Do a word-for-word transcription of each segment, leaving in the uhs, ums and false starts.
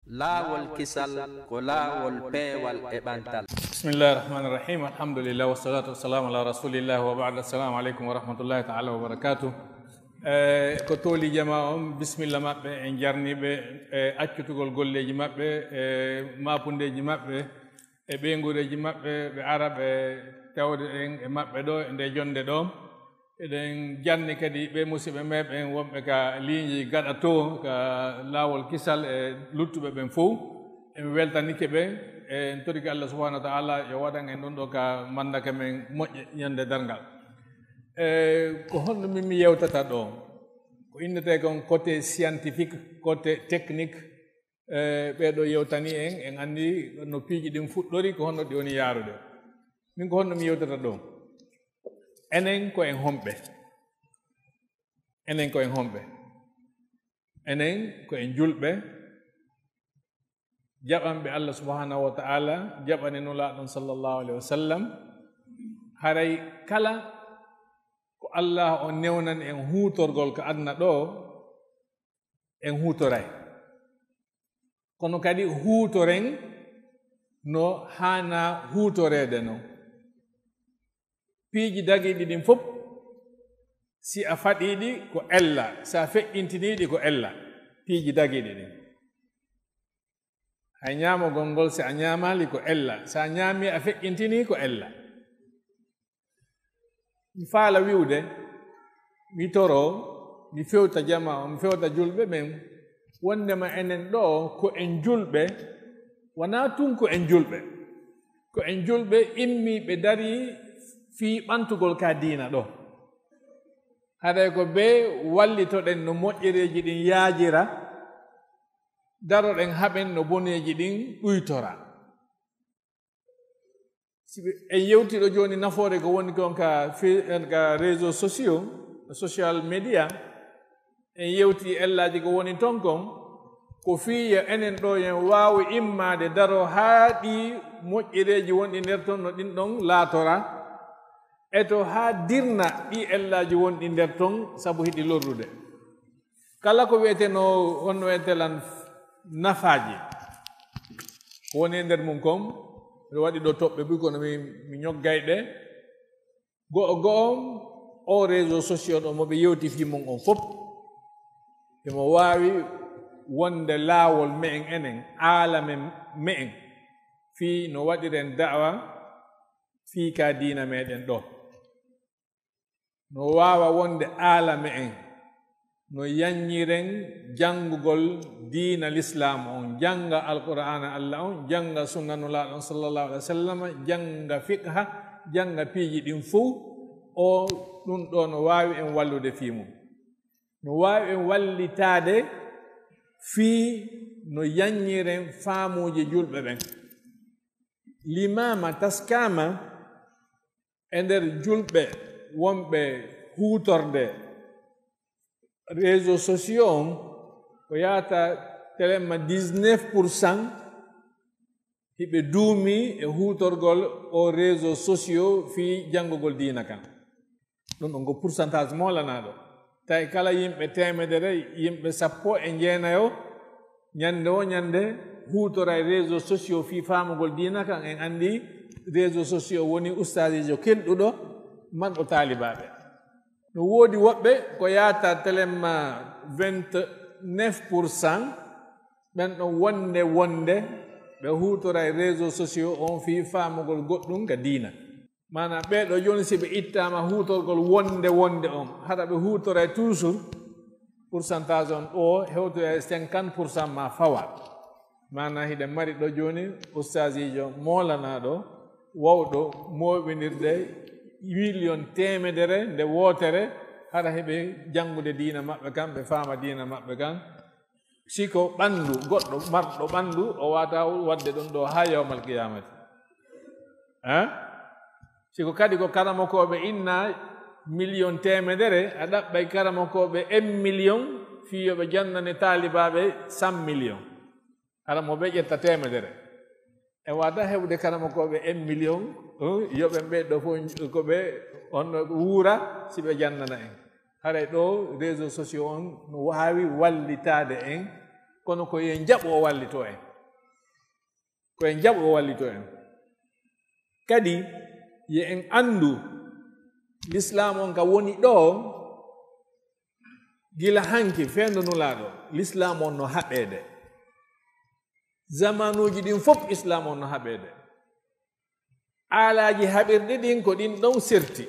Laawol kisal ko laawol peewal e ɓantal. Bismillahi rahmani rahim. Alhamdulillah, wassalatu wassalamu ala rasulillah wa ba'd. Assalamu alaikum wa rahmatullahi ta'ala wa barakatuh. E, ko tooli jama on, bismillah maɓɓe, en jarniɓe e accutugol golleeji maɓɓe, e maapundeeji maɓɓe, e ɓeynguureeji maɓɓe, ɓe ara ɓe tawde en e maɓɓe ɗo e nde jonnde ɗo. Eɗen jarni kadi ɓe musiɓɓe meeɓen wonɓe ka liiñi gaɗa to, ka laawol kisal e luttuɓe ɓen fow. En weltanike ɓe, e en torike Allah subhanahu wa ta'ala yo waɗan en ɗum ɗo ka mandaka men moƴƴe ñande darngal. E ko honno min mi yewtata ɗo? Ko innetee kon côté scientifique, côté technique, e ɓee ɗo yewtani en, en anndi no piiji ɗin fuɗɗori, ko honno ɗi woni yaarude. Min ko honno mi yewtata ɗo? Enen ko en homɓe? Enen ko en homɓe? Enen ko en julɓe, jaɓanɓe Allah subhanahu wa ta'ala, jaɓane Nulaaɗo on sallallahu alaihi wa sallam. Haray kala ko Allah on newnani en huutorgol ka aduna ɗo, en huutoray. Kono kadi huutoren no haana huutoreede non. Piiji dagiiɗi ɗin fof, si a faɗii ɗi ko ella, si a feƴƴintinii ɗi ko ella, piiji dagiiɗi ɗin. Hay ñaamagol ngol, si a ñaamaali ko ella, si a ñaamii a feƴƴintinii ko ella. Mi faala wi'ude, mi toroo, mi fewta jamaa on, mi fewta julɓe ɓen, wonndema enen ɗoo ko en julɓe, wonaa tun ko en julɓe. Ko en julɓe immiiɓe darii fii ɓantugol ka diina ɗoo. Haray ko bee wallitoɗen no moƴƴereeji ɗin yaajira, daroɗen haɓen no boneeji ɗin ɗuytora. Si ɓe, en yewtii ɗoo jooni nafoore ko woni kon ka fe-, ka réseaux sociaux, social media, en yewtii ellaaji ko woni ton kon, ko fii yo enen ɗoo en waawu immaade daroo haa ɗii moƴƴereeji wonɗi nder ton no ɗin ɗon laatora, e to haa dirna ɗii ellaaji wonɗi nder ton sabu hiɗi lorrude. Kala ko wi'etenoo, honno wi'ete lan, nafaaji ko woni e nder mun kon, miɗo waɗi ɗoo toɓɓe buy kono mi, mi ñoggay ɗe. Go'o go'o, o réseaux sociaux ɗo mo ɓe yewti fii mun on fof, emo waawi wonde laawol me'en enen, aalame me'en, fii no waɗiren da'wa fii ka diina meɗen ɗo. No waawa wonde aala me'en, no yanñiren janngugol diina Lislaam on, jannga Alqur'aana Alla on, jannga Sunna Nulaaɗo on, sallallahu alaihi wa sallam, jannga fiqha, jannga piiji ɗin fow. O, ɗum ɗo no waawi en wallude fii mum. No waawi en wallitaade fii no yanñiren faamuuji julɓe ɓen. Limaama taskaama e nder julɓe wonɓe huutorde réseaux sociaux on, ko yaata telemma dix-neuf pour cent hiɓe duumi e huutorgol o réseaux sociaux fii janngugol diina kan. Ɗum ɗon ko pourcentage moolanaaɗo. Tawi kala yimɓe teemedere, yimɓe sappo e jeenayo, ñande o ñande huutora e réseaux sociaux fii faamugol diina kan. En anndi réseaux sociaux woni ustaasiijo kelɗuɗo, manɗo taalibaaɓe. No woodi woɓɓe ko yaata telemma vingt-neuf pour cent, ɓen ɗon wonde wonde ɓe huutora e réseaux sociaux on fii faamugol goɗɗum ka diina. Maanaa, ɓee ɗoo jooni, si ɓe ittaama huutorgol wonde wonde on, hara ɓe huutoray toujours, pourcentage on ɗoo hewtoya e cinquante pour cent maa fawa. Maanaa, hiɗen mari ɗoo jooni ustaasiijo moolanaaɗo, wawɗo mooɓinirde million teemedere nde wootere, hara heɓe janngude diina maɓɓe kan, ɓe faama diina maɓɓe kan. Si ko ɓanndu, goɗɗo marɗo ɓanndu, o waawata waɗde ɗum ɗo haa yawmal qiyaamati. Eh? Si ko kadi ko karamokooɓe inna million teemedere, a ɗaɓɓay karamokooɓe un million fii yo ɓe jannane taalibaaɓe cent million. Hara mo ɓe ƴetta teemedere. En waawata heɓude karamokooɓe un million, eh, yo ɓen ɓe ɗo fof ko ɓe on wuura si ɓe jannana en. Haray ɗo réseaux sociaux on no waawi wallitaade en Kono ko yo en jaɓu o wallitoo en. Ko en jaɓu o wallitoo en. Kadi, yo en anndu, Lislaam on ka woni ɗoo, gila hanki, feendo Nulaaɗo, Lislaam on no haɓeede. Zamanuuji ɗin fof, Islaam on no haɓeede. Aalaaji haɓirɗi ɗin ko ɗin ɗon serti.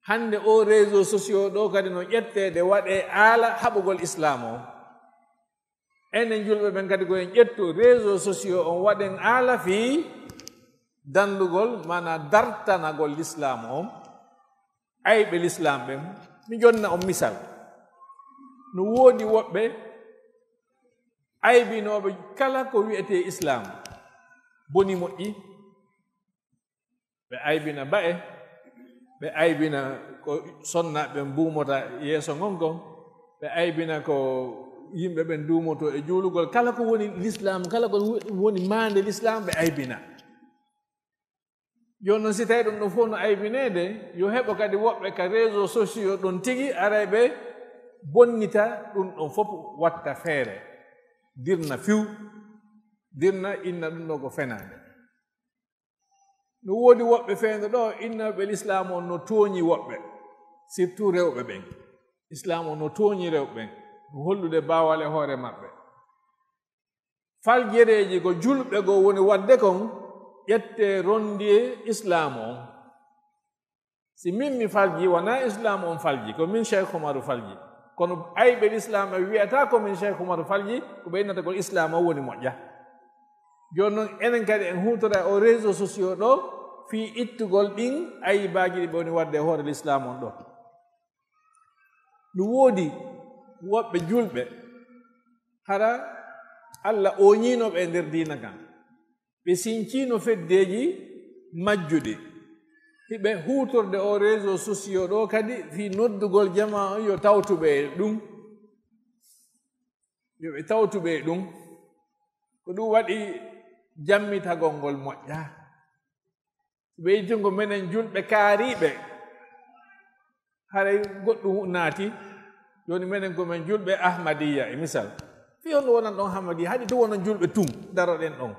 Hannde o réseaux sociaux ɗoo kadi no ƴetteede waɗee aala haɓugol Islaam on. Enen julɓe ɓen kadi ko en ƴettu réseaux sociaux on waɗen aala fii danndugol, maanaa dartanagol Lislaam on, ayɓe Lislaam ɓen. Mi jonna on misal. No woodi woɓɓe aybinooɓe kala ko wi'etee Islaam, boni moƴƴi, ɓe aybina ba'e, ɓe aybina ko sonnaaɓe ɓen buumota yeeso ngon kon, ɓe aybina ko yimɓe ɓen duumotoo e juulugol, kala ko woni Lislaam, kala ko woni maande Lislaam, ɓe aybina. Jooni non, si tawii ɗum ɗon fof no aybineede, yo heɓo kadi woɓɓe ka réseaux sociaux ɗon tigi, aray ɓe bonnita ɗum ɗon fof, watta feere, dirna fiw, dirna inna ɗum ɗo ko fenaande. No woodi woɓɓe feendo ɗo, innooɓe Lislaam on no tooñi woɓɓe, surtout rewɓe ɓen. Islaam on no tooñi rewɓe ɓen, no hollude baawal e hoore maɓɓe. Faljereeji ko julɓe goo woni waɗde kon, ƴettee rondiyee Islaam on. Si min mi falji, wonaa Islaam on falji, ko min Cheikh Umaru falji. Kono ayɓe Lislaam ɓe wi'ataa ko min Cheikh Umaru falji, ko ɓe innata ko Islaam on woni moƴƴa. Jooni non, enen kadi en huutora o réseaux sociaux ɗo, fii ittugol ɗin ayibaaji ɗi ɓe woni waɗde e hoore Lislaam on ɗo. No woodi woɓɓe julɓe, hara Alla ooñiino ɓe e nder diina kan. Ɓe sinciino feddeeji majjuɗi. Hiɓe huutorde o réseaux sociaux ɗo kadi fii noddugol jamaa on yo tawtu ɓe e ɗum. Yo ɓe tawtu ɓe e ɗum. Ko ɗum waɗi jammitagol ngol moƴƴa. Ɓeydi ko menen julɓe kaariiɓe, haray goɗɗum naati. Jooni menen ko men julɓe Ahmadiyya, e misal. Fii honno wonan ɗon Ahmadiyya? Haɗi to wonon julɓe tun, daroɗen ɗon.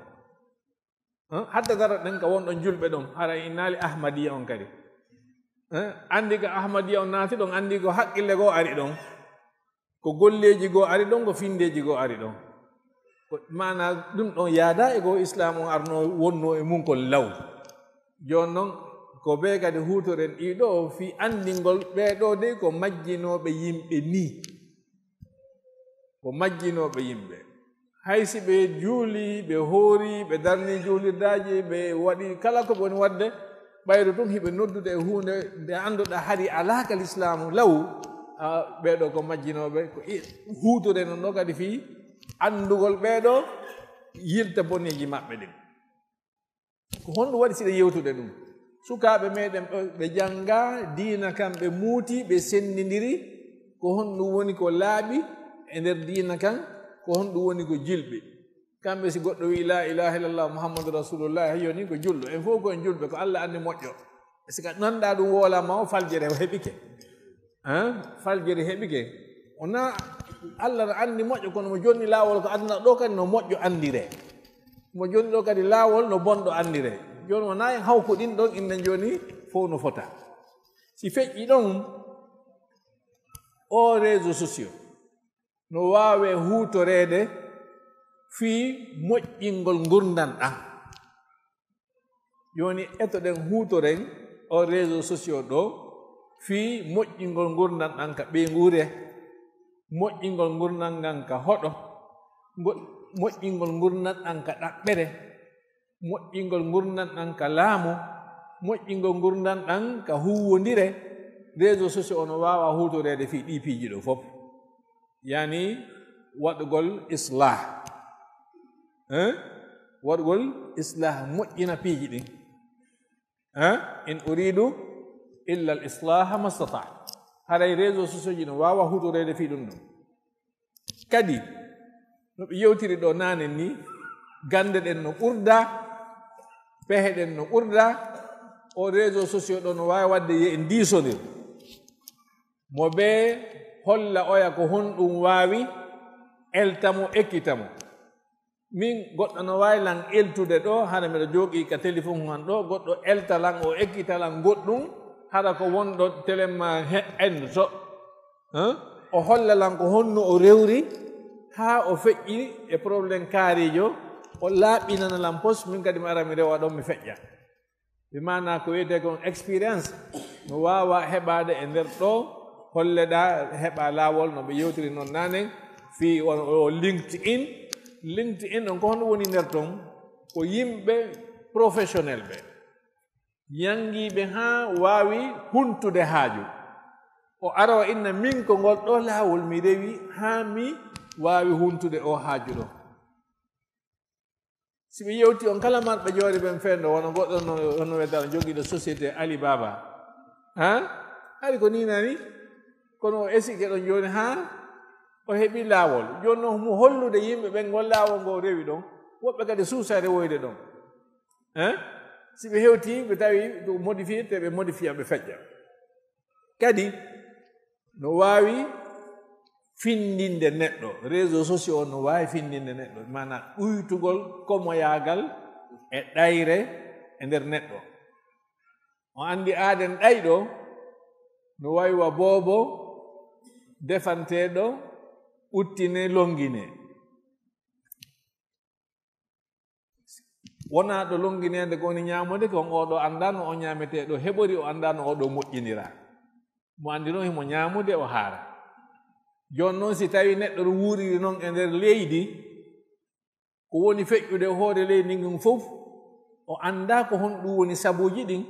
Hã? Hadda daroɗen ka wonɗon julɓe ɗon, haray innaali Ahmadiyya on kadi. Hã? Anndi ka Ahmadiyya on naati ɗon, anndi ko haqqille goo ari ɗon. Ko golleeji goo ari ɗon, ko finndeeji goo ari ɗon. Ko maanaa ɗum ɗon yaadaa e ko Islaam on arnoo, wonnoo e mum kon law. Jooni non, ko bee kadi huutoren ɗii ɗoo fii anndingol ɓee ɗoo dey ko majjinooɓe yimɓe nii. Ko majjinooɓe yimɓe. Hay si ɓe juulii, ɓe hoorii, ɓe darnii juulirdaaji, ɓe waɗii kala ko ɓe woni waɗde, ɓayru tun hiɓe noddude e huunde nde annduɗaa hari alaa ka Lislaamu law, a, ɓee ɗoo ko majjinooɓe, ko i-, huutoren non ɗoo kadi fii anndugol ɓee ɗoo yilta boneeji maɓɓe ɗin. Ko honɗum waɗi si ɗen yewtude ɗum? Sukaaɓe meɗen ɓe, ɓe janngaa diina kan, ɓe muutii, ɓe senndindiri, ko honɗum woni ko laaɓi e nder diina kan, ko honɗum woni ko jilɓi. Kamɓe, si goɗɗo wi'i, "Laa ilaaha illallah, Muhammadu Rasulullah," hay yoni ko julɗo. En fof ko en julɓe, ko Alla anndi moƴƴo. Si ka nanɗaa ɗum woolama o, faljere o heɓike. Hein? Faljere heɓike. Wonaa Alla no anndi moƴƴo, kono mo jonni laawol ko aduna ɗo kadi no moƴƴo anndire. Mo jonni ɗo kadi laawol no bonɗo anndire. Jooni wonaa en hawko ɗin ɗon, innen jooni fof no fota. Si feƴƴi ɗon, o réseaux sociaux no waawee huutoreede fii moƴƴingol ngurndan ɗan. Jooni, etoɗen, huutoren o réseaux sociaux ɗo fii moƴƴingol ngurndan ɗan ka ɓeynguure, moƴƴingol ngurndan ngan ka hoɗo, ngo-, moƴƴingol ngurndan ɗan ka ɗaɓɓere, moƴƴingol ngurndan ɗan ka laamu, moƴƴingol ngurndan ɗan ka huuwondire. Réseaux sociaux o no waawa huutoreede fii ɗii piiji ɗo fof. Yani waɗugol islah. Hein? Waɗugol islah, moƴƴina piiji ɗin. Hein? "In uridu illa al islaha mastata'tu." Haray réseaux sociaux ji no waawa huutoreede fii ɗum ɗum. Kadi, no ɓe yewtiri ɗo naane ni, gannde ɗen no ɓurda, pehe ɗen no ɓurda, o réseaux sociaux ɗo no waawi waɗde yo en diisondir. Mo bee holla oya ko honɗum waawi, Elta mo, ekkita mo. Min goɗɗo no waawi lan eltude ɗo, hara miɗo jooɗii ka telefon han ɗo, goɗɗo elta lan, o ekkita lan goɗɗum, hara ko wonɗo telen ma he-, en so, hein? O holla lan ko honno o rewri, haa o feƴƴi e problème kaariijo, o laaɓinana lan pos, min kadi mi ara mi rewa ɗon mi feƴƴa. Ɓe maana ko wiyetee kon experience, no waawa heɓaade e nder ɗo, holleɗaa heɓa laawol no ɓe yewtiri non naanen, fii on o LinkedIn. LinkedIn on ko honɗum woni nder ton? Ko yimɓe professionnel ɓe, yanngiiɓe haa waawi huntude haaju. O ara o inna min ko ngol ɗo laawol mi rewi haa mi waawi huntude o haaju ɗo. Si ɓe yewti on kala marɓe jawdi ɓen fendo, wano goɗɗo no, hono wiyata jogiiɗo société Alibaba. Ha? Hari ko ni nani? Kono o esike ɗon jooni ha o heɓi laawol. Jooni non mo hollude yimɓe ɓen ngol laawol ngol rewi ɗon. Woɓɓe kadi suusa rewoyde ɗon. Hein? Si ɓe hewti, ɓe tawi ko modifié, te ɓe modifiya, ɓe feƴƴa. Kadi, no waawi findinde neɗɗo. Réseaux sociaux no waawi findinde neɗɗo. Maanaam, ɗuytugol komoyaagal e ɗayre e nder neɗɗo. O anndi aaden ɗayɗo, no waawi wa boobo, defanteeɗo, uttine, longine. Wonaa ɗo lonngineede ko woni ñaamude, ko on oo ɗoo anndaa no o ñaametee, ɗo heɓori o anndaa no oo ɗoo moƴƴiniraa. Mo anndi noon himo ñaamude, o haara. Jooni noon, si tawii neɗɗo no wuuriri noon e nder leydi, ko woni feƴƴude e hoore leydi ndin fof, o anndaa ko honɗum woni sabuuji ɗin,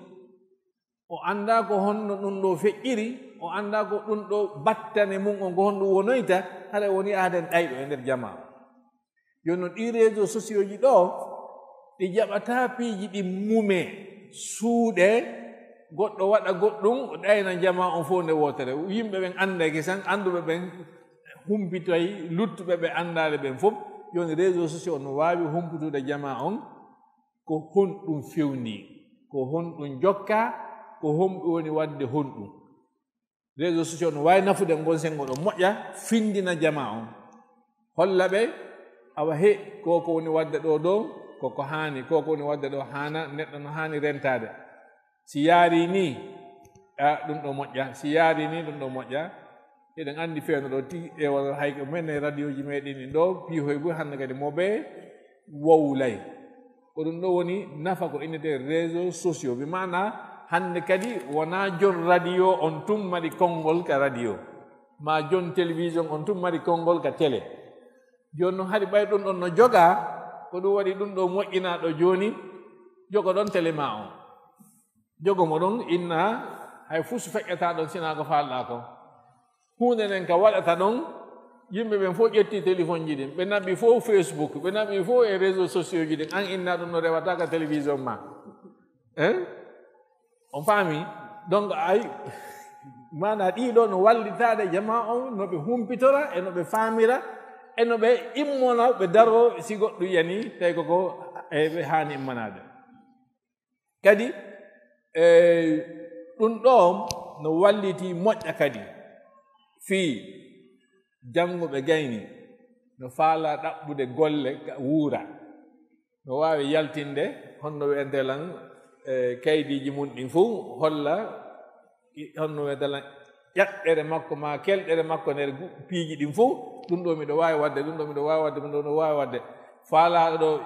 o anndaa ko honno ɗum ɗoo feƴƴiri, o anndaa ko ɗum ɗoo battane mum on, ko honɗum wonoyta, hara woni aaden ɗayɗo e nder jamaa. Jooni non, ɗii réseaux sociaux ji ɗoo, ɗi jaɓataa piiji ɗi mumee, suuɗee, goɗɗo waɗa goɗɗum, o ɗayna jamaa on fof nde wootere. Yimɓe ɓen anndake san, annduɓe ɓen humpitoy, luttuɓe ɓe anndaali ɓen fof. Jooni, réseaux sociaux no waawi humpitude jamaa on, ko honɗum fewndii, ko honɗum jokkaa, ko honɓe woni waɗde honɗum. Réseaux sociaux no waawi nafude ngon senngo ɗo moƴƴa, findina jamaa on. Holla ɓe, awa he, ko ko woni waɗde ɗo ɗo, ko ko haani, ko ko woni waɗde ɗo haana, neɗɗo no haani rentaade. Si yaari ni, a, ɗum ɗo moƴƴa. Si yaari ni, ɗum ɗo moƴƴa. Eɗen anndi feewno ɗo ti, e wala hay ko men e radio ji meɗen ɗin ɗo, piihoy buy hannde kadi mo ɓe wowlay. Ko ɗum ɗo woni nafa ko innetee réseaux sociaux. Bi maana hannde kadi wonaa jon radio on tun mari konngol ka radio, maa jon télévision on tun mari konngol ka télé. Jooni non hari ɓay ɗum ɗon no jogaa, ko ɗum waɗi ɗum ɗo moƴƴinaa ɗo jooni, jogo ɗon télé maa on. Jogo mo ɗon inna, hay fus feƴƴataa ɗon sinaa ko faalɗaa ko. Huunde nden ka waɗata ɗon, yimɓe ɓen fof ƴetti téléphone ji ɗin, ɓe naɓi fof Facebook, ɓe naɓi fof e réseaux sociaux ji ɗin, an inna ɗum no rewata ka télévision ma. Hein? On faami? Donc, ay, maana ɗii ɗoo no wallitaade jamaa on, no ɓe humpitora, e no ɓe faamira, e no ɓe immona, ɓe daro, si goɗɗum yani, tawi ko ko, e, ɓe haani immanaade. Kadi, e, ɗum ɗoo no walliti moƴƴa kadi fii jannguɓe gayni no faalaa ɗaɓɓude golle ka wuura. No waawi yaltinde, honno wi'entee lan, e, kaydiiji mum ɗin fof, holla i-, honno wi'entee lan ƴaɓɓere makko maa kelɗere makko nder gu-, piiji ɗin fof, ɗum ɗoo miɗo waawi waɗde, ɗum ɗoo miɗo waawi waɗde, ɗum ɗoo miɗo waawi waɗde. Faalaaɗo ɗoo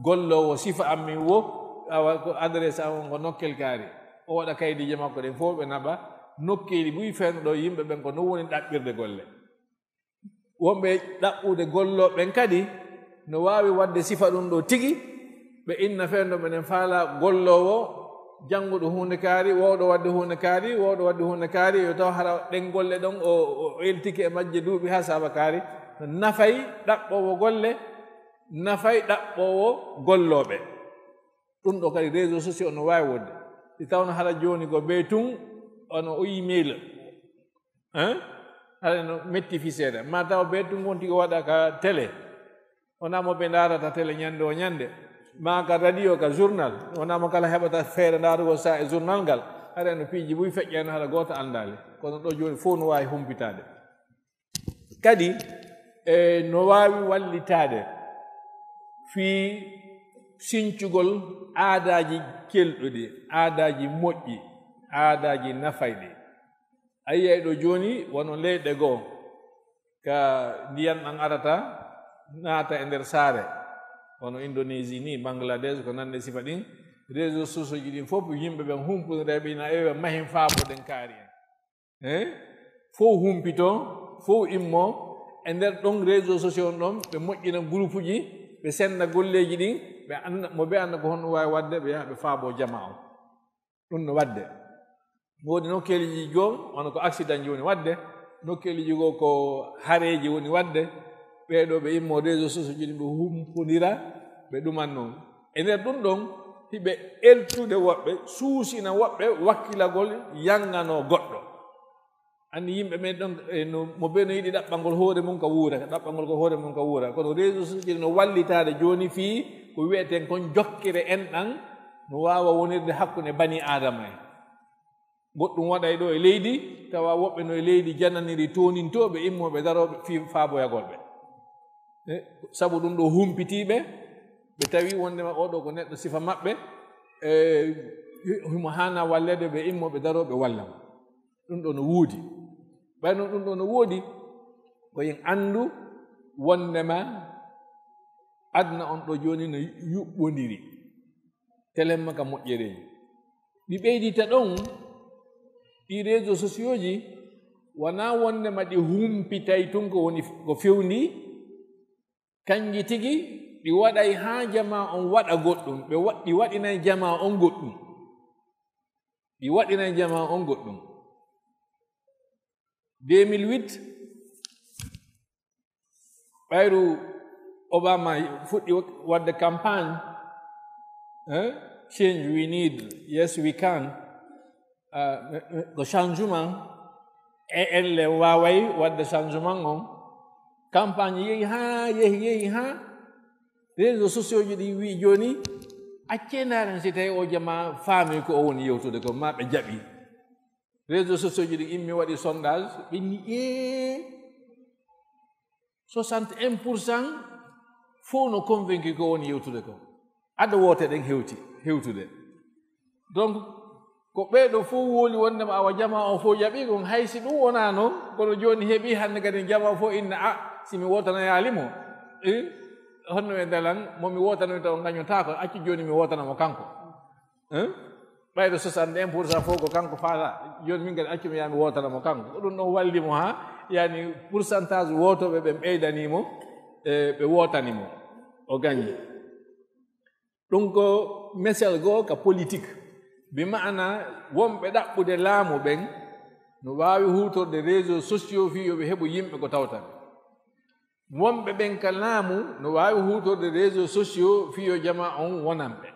golloowo sifa an min wo, awa ko adresse an on ko nokkel kaari. O waɗa kaydiije makko ɗen fof, ɓe naɓa nokkeeli buy fewndo ɗo yimɓe ɓen ko no woni ɗaɓɓirde golle. Wonɓe ɗaɓɓude gollooɓe ɓen kadi no waawi waɗde sifa ɗum ɗoo tigi, ɓe inna fewndo menen faalaa golloowo jannguɗo huunde kaari, woowɗo waɗde huunde kaari, woowɗo waɗde huunde kaari, yo taw hara ɗen golle ɗon o, o eltike e majje duuɓi haa saaba kaari, no nafay ɗaɓɓoowo golle, nafay ɗaɓɓoowo gollooɓe. Ɗum ɗoo kadi réseaux sociaux no waawi wonde. Si tawno hara jooni ko bee tun, ono o email. Hein? Hara no metti fii seeɗa. Maa taw bee tun wonti ko waɗa ka télé. Wonaa mo ɓe ndaarata télé ñannde o ñannde. Maa ka radio, ka journal. Wonaa mo kala heɓata feere ndaarugol saa e journal ngal. Hara no piiji buy feƴƴaano hara gooto anndaali. Kono ɗoo jooni fof no waawi humpitaade. Kadi, E no waawi wallitaade fii sincugol aadaaji kelɗuɗi, aadaaji moƴƴi, aadaaji nafayɗi. A yiyay ɗo jooni wano leyɗe goo ka ndiyan ɗan arata naata e nder saare, wano Indonésie ni, Bangladesh, ko nande sifa ɗin. Réseaux sociaux ji ɗin fof yimɓe ɓen humpondiray, ɓe ina ewa mahin faaboɗen kaari en. Eh? Fow humpito, fow immo, e nder ɗon réseaux sociaux on ɗon, ɓe moƴƴina groupe ji, ɓe senda golleeji ɗin, ɓe anna, mo ɓe anna ko honno waawi waɗde, ɓe yaha ɓe faabo jama on. Ɗum no waɗde. Woodi nokkeeliji goo, wano ko accident ji woni waɗde, nokkeeliji goo ko hareeji woni waɗde, ɓee ɗoo ɓe immo réseaux sociaux ji ɗin ɓe humpondira, ɓe ɗuman non. E nder ɗum ɗon, hiɓe eltude woɓɓe, suusina woɓɓe wakkilagol yanngano goɗɗo. Anndi yimɓe men ɗon, e no, mo bee no yiɗi ɗaɓɓangol hoore mum ka wuura, ɗaɓɓangol ko hoore mum ka wuura. Kono réseaux sociaux no wallitaade jooni fii ko wi'eten kon jokkere enɗan no waawa wonirde hakkunde banii Aadama en. Goɗɗum waɗay ɗoo e leydi, tawa woɓɓe no e leydi jananiri toonintooɓe, immooɓe darooɓe fii faaboyagol ɓe. E, sabu ɗum ɗoo humpitii ɓe, ɓe tawi wondema oo ɗoo ko neɗɗo sifa maɓɓe, e, himo haana walleede, ɓe immoo ɓe daroo ɓe walla mo. Ɗum ɗoo no woodi. Ɓay non ɗum ɗoo no woodi, ko en anndu wondema aduna on ɗoo jooni no yuɓɓondiri. Telemma ka moƴƴereeji. Ɗi ɓeydita ɗon, ɗi réseaux sociaux ji, wanaa wondema ɗi humpitay tun ko woni, ko fewndi, kanji tigi ɗi waɗay haa jamaa on waɗa goɗɗum, ɓe wa-, ɗi waɗinay jamaa on goɗɗum. Ɗi waɗinay jamaa on goɗɗum. Deux mille huit, ɓayru Obama fuɗɗi waɗde campagne, eh, "Change we need, yes we can." Ah, ko changement, e ellen waaway waɗde changement on. Campagne yehi haa, yehi, yehi haa réseaux sociaux ji ɗi wi'i jooni, accee ndaaren si tawi o jamaa faami ko o woni yewtude ko, maa ɓe jaɓi. Réseaux sociaux ji ɗi immi waɗi sondage, ɓe ni, ee, soixante et un pour cent fow no convaincu ko woni yewtude ko. Ado woote ɗen hewti, hewtude. Donc, ko ɓee ɗoo fow wooli wondema awa jamaa on fow jaɓi kon, hay si ɗum wonaa non, kono jooni heɓi hannde kadi jamaa on fow inna, "A, si mi wootanoyaali mo, eh, honno e dalan mo mi wootanoyta on ngañotaako, accu jooni mi wootana mo kanko." Eh? Ɓayde soixante et un pour cent fow ko kanko faala, jooni min kadi accu mi yaa mi wootana mo kanko. Ko ɗum ɗon walli mo haa, yani, pourcentage wootooɓe ɓen ɓeydanii mo, eh, ɓe wootani mo. O gañi. Ɗum ko mesel goo ka politique. Bi ma'ana wonɓe ɗaɓɓude laamu ɓen no waawi huutorde réseaux sociaux fii yo ɓe heɓu yimɓe ko tawta ɓe. Wonɓe ɓen ka laamu no waawi huutorde réseaux sociaux fii yo jamaa on wonan ɓe.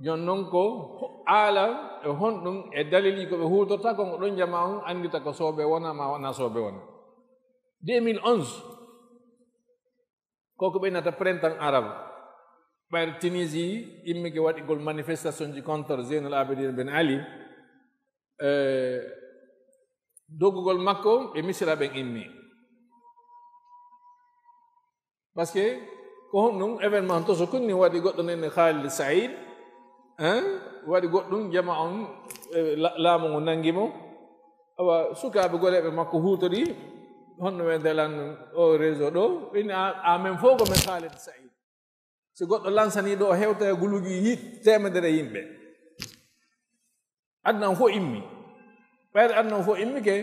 Jon non ko ho-, aala e honɗum e dalilji ko ɓe huutorta kon, ko ɗon jamaa on anndita ko sooɓe wona maa wona sooɓe wona. Deux mille onze, ko ko ɓe innata printemps arabe. Ɓayre Tunisie immike waɗigol manifestation ji contre Zeynul Abidine Ben Ali. Eh, dogugol makko, ɓe Misira ɓen immi. Parce que ko honɗum événement to so kunni waɗi goɗɗo nen Khalid Said, hein? Waɗi goɗɗum, jama on, eh, la-, laamu ngu nangi mo. Awa, sukaaɓe goleeɓe makko huutori, honno ɓe ndelan o réseau ɗo? Ɓe inni, "A, a men fof ko men Khalid Said." Si goɗɗo lansanii ɗo, o hewta e guluuji yi-, teemedere yimɓe. Aduna on fof immi. Ɓayde aduna on fof immike,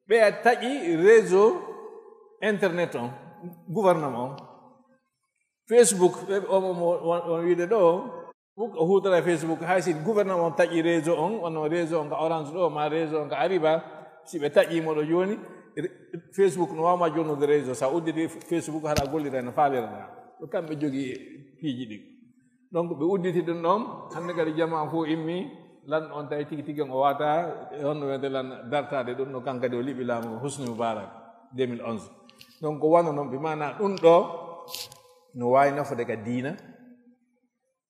ɓeya taƴi réseau internet on, gouvernement on. Facebook, ɓe, o, o, o, on, on wiide ɗo, Facebook, o huutora Facebook, hay si gouvernement on taƴi réseau on, wonno réseau on ka Orange ɗo, ma réseau on ka Ariba, si ɓe taƴi mo ɗo jooni, re-, Facebook no waawma jonnude réseau, sa udditi Facebook, hara gollira no faalira ɗa. Ko kamɓe jogii piiji ɗi. Donc, ɓe udditi ɗum ɗon, hannde kadi jamaa fof immi, lanɗo on tawi tigi tigi on o waata, e honno wiyete lan dartaade ɗum ɗo, kankadi o liɓi laamu Hosni Moubarak, deux mille onze. Donc, ko wano noon, bi maanaa ɗum ɗo, no waawi nafude ka diina,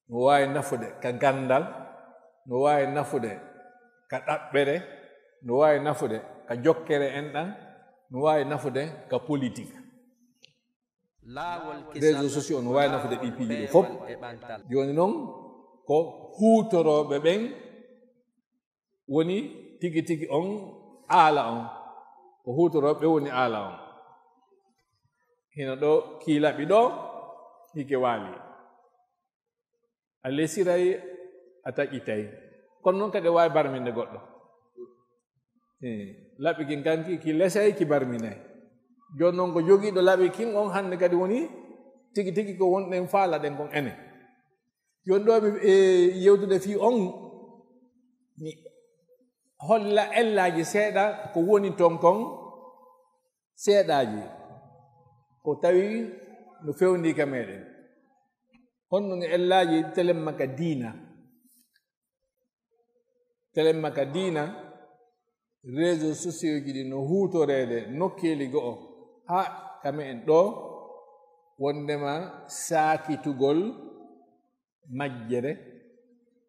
no waawi nafude ka ganndal, no waawi nafude ka ɗaɓɓere, no waawi nafude ka jokkere enɗan, no waawi nafude ka politique. Réseaux sociaux no waawi nafude ɗi piiji ɗi fof. Jooni noon, ko huutorooɓe ɓen woni tigi tigi on aala on. Ko huutorooɓe ɓen woni aala on. Hino ɗo kii laɓi ɗo, hike waali. A lesiray, a taƴitay. Kono noon kadi a waawi barminde goɗɗo. Eh, laɓi kin kan ki, ki lesay, ki barminay. Jooni noon ko jogiiɗo laɓi kin on hannde kadi woni tigi tigi ko wonɗen faalaɗen kon enen. Jooni ɗo mi, e, yewtude fii on, mi holla ellaaji seeɗa ko woni ton kon, seeɗaaji ko tawi no fewndii ka meɗen. Honno e ellaaji telemma ka diina? Telemma ka diina, réseaux sociaux ji ɗi no huutoreede nokkeeli go'o, haa ka me'en ɗo, wonndema saakitugol majjere,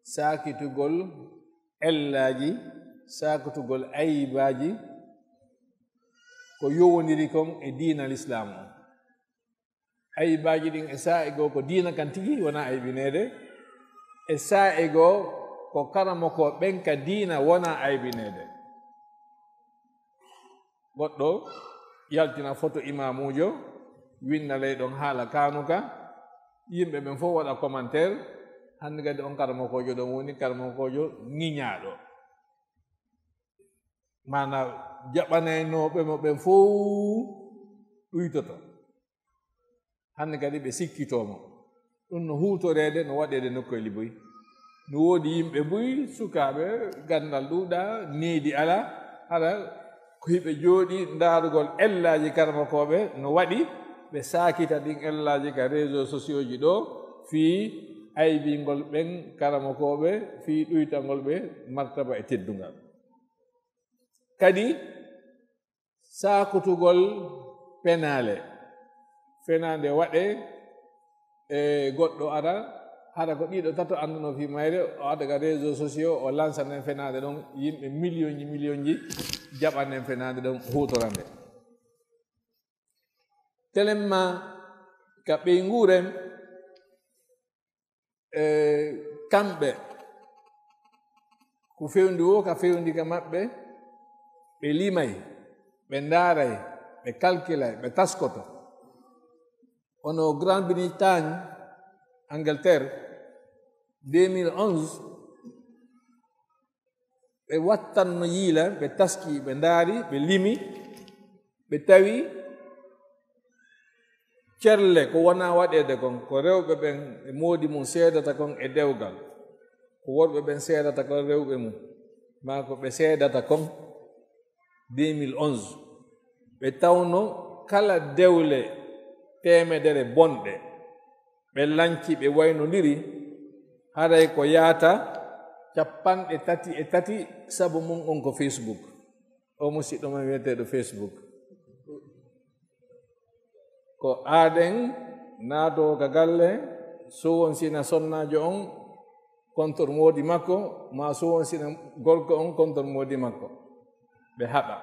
saakitugol ellaaji, saakitugol aybaaji, ko yowondiri kon e diina Lislaam on. Aybaaji ɗin e saa'i goo ko diina kan tigi wona aybineede, e saa'i goo ko karamoko ɓen ka diina wona aybineede. Goɗɗo yaltina foto imaamuujo, winna ley ɗon haala kaanuka, yimɓe ɓen fof waɗa commentaire, hannde kadi on karamokoojo ɗon woni karamokoojo ŋiñaaɗo. Maanaa jaɓanaynooɓe mo ɓen fof ɗuytoto. Hannde kadi ɓe sikkitoo mo. Ɗum no huutoreede, no waɗeede nokkoyli buy. No woodi yimɓe buy, sukaaɓe, ganndal ɗuuɗaa, needi alaa, hara ko hiɓe jooɗii ndaarugol ellaaji karamokooɓe no waɗi, ɓe saakita ɗin ellaaji ka réseaux sociaux ji ɗo, fii aybingol ɓen karamokooɓe, fii ɗuytangol ɓe martaba e teddungal. Kadi, saakutugol penaale. Fenaande waɗee, e goɗɗo ara, hara ko ɗiɗo tato annduno fii mayre, o adda ka réseaux sociaux, o lansa nden fenaande ɗon, yimɓe millionji, millionji jaɓa nden fenaande ɗon, huutora nde. Telemma ka ɓeynguure, e kamɓe, ko fewndi woo ka fewndi ka maɓɓe, ɓe limay, ɓe ndaaray, ɓe kalkilay, ɓe taskoto. Hono Grande-Bretagne, Angleterre, deux mille onze, ɓe wattanno yiila, ɓe taski, ɓe ndaari, ɓe limi, ɓe tawi cerle ko wonaa waɗeede kon, ko rewɓe ɓen e moodi mum seedata kon e dewgal, ko worɓe ɓen seedata kon rewɓe mum, maa ko ɓe seedata kon. Deux mille onze, ɓe tawno kala dewle teemedere bonɗe, ɓe lanci, ɓe waynondiri, haray ko yaata cappanɗe tati e tati sabu mum on ko Facebook. O musiɗɗo men wiyeteeɗo Facebook. Ko aaden naatoo ka galle, sowonsina sonnaajo on contre moodi makko, maa sowonsina gorko on contre moodi makko. Ɓe haɓa.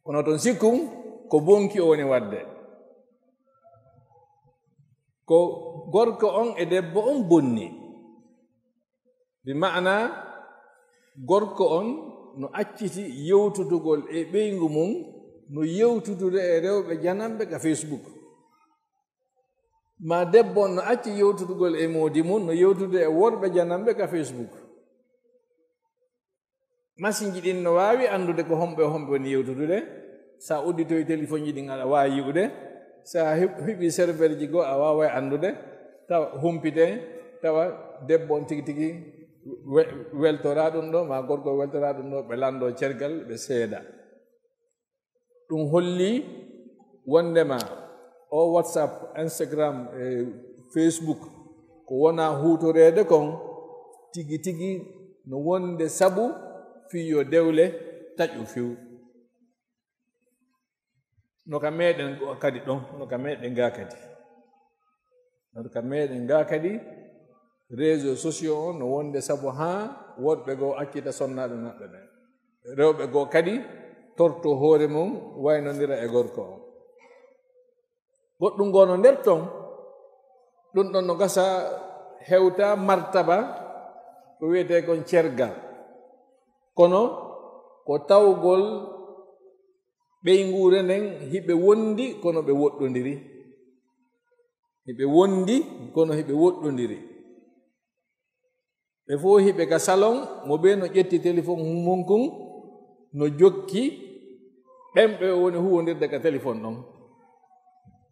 Kono ton sikkun ko bonki o woni waɗde. Ko gorko on e debbo on bonni. Bi maana gorko on no acciti yewtutugol e ɓeyngu mum, no yewtudude e rewɓe jananɓe ka Facebook. Maa debbo on no acci yewtutugol e moodi mum, no yewtude e worɓe jananɓe ka Facebook. Masinji ɗin no waawi anndude ko homɓe e homɓe woni yewtudude. So a udditoyi telefonji ɗin, aɗa waawi yi'ude. So a heɓ-, heɓi serverji goo, a waaway anndude. Tawa humpite, tawa debbo on tigi tigi we-, weltoraa ɗum ɗo, maa gorko weltoraa ɗum ɗo, ɓe lanndoo cergal, ɓe seeda. Ɗum holli wonndema o WhatsApp, Instagram e Facebook ko wonaa huutoreede kon tigi tigi no wonde sabu fii yo dewle taƴu few. No ka meɗen ɗo kadi ɗon, no ka meɗen gaa kadi. No ka meɗen gaa kadi, réseaux sociaux on no wonde sabu haa worɓe goo accita sonnaaɓe maɓɓe ɓen. Rewɓe goo kadi torto hoore mum, waynondira e gorko on. Goɗɗum goo no nder ton, ɗum ɗon no gasa hewta martaba ko wiyetee kon cergal. Kono ko tawgol ɓeynguure nden hiɓe wondi kono ɓe woɗɗondiri. Hiɓe wondi kono hiɓe woɗɗondiri. Ɓe fof hiɓe ka salon, mo bee no ƴetti telefon mum kun, no jokki ɓen ɓe woni huwondirde ka telefon ɗon.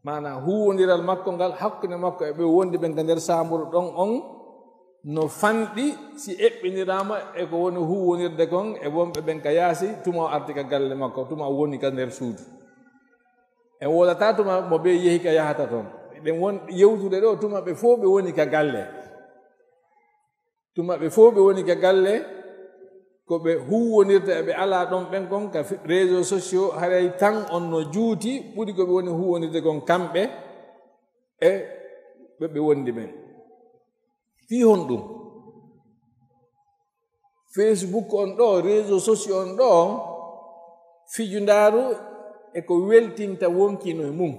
Maanaa huwondiral makko ngal hakkunde makko e ɓe wondi ɓen ka nder saamburu ɗon on, no fanɗi si eɓɓiniraama e ko woni huwondirde kon e wonɓe ɓen ka yaasi, tuma o arti ka galle makko, tuma o woni ka nder suudu. En woodataa tuma mo bee yehi ka yahata ton. Eɗen won yewtude ɗoo tuma ɓe fof ɓe woni ka galle. Tuma ɓe fof ɓe woni ka galle, ko ɓe huwwondirta e ɓe alaa ɗon ɓen kon ka fi-, réseaux sociaux, haray tan on no juuti ɓuri ko ɓe woni huwwondirde kon kamɓe e ɓe ɓe wondi ɓen. Fii honɗum? Facebook on ɗoo, réseaux sociaux on ɗoo, fijundaaru e ko weltinta wonkii no e mum.